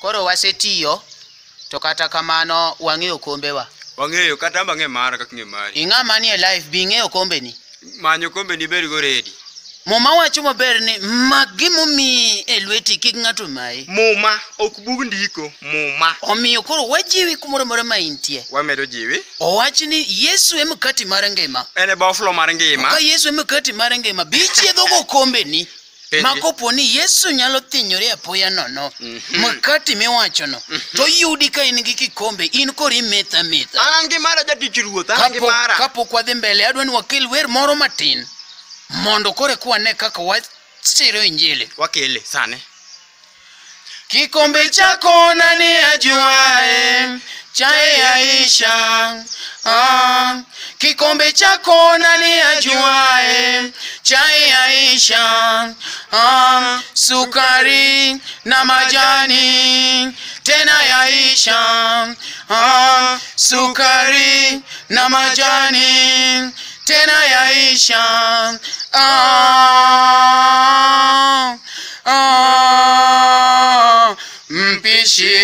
Koro wasetiyo to kata kamano wang'eyo kombewa. Wang'eyo kata amba ng'e mara kaka ng'e mari. Ing'a manie live bi ing'eyo kombeni. Manyo kombe ni bed go ready. Muma wacho maber ni mak gimomiyi e lweti kik ng'ato mayi. Muma ok bug ndiko, muma. Omiyo koro wajiwi kumoro amora ma intie. Wamedo jiwi. Owach ni Yesu e mkati mar ngima. En e boflo mar ngima. Ka Yesu e mkati mar ngima, bi chiedhogo kombeni. Penji. Ma kopo ni Yesu nyalo thinyore apoya nono, mkati miwachono, to yudi ka in gi kikombe, in koro imetho ametha. An gi mara jatich ruoth, an gi Kapok, mara. kapok wadhi mbele, adwa ni wakel wer moro matin mondo koro eka wane kaka wasiro injili. Wakele sani. Kikombe chako nani ajuae, chai yaisha. Ah, kikombe chako nani ajuae, chai yaisha. Ah, sukari na majani tena yaisha. Ah, sukari na majani tena yaisha. Ah, ah, mpishi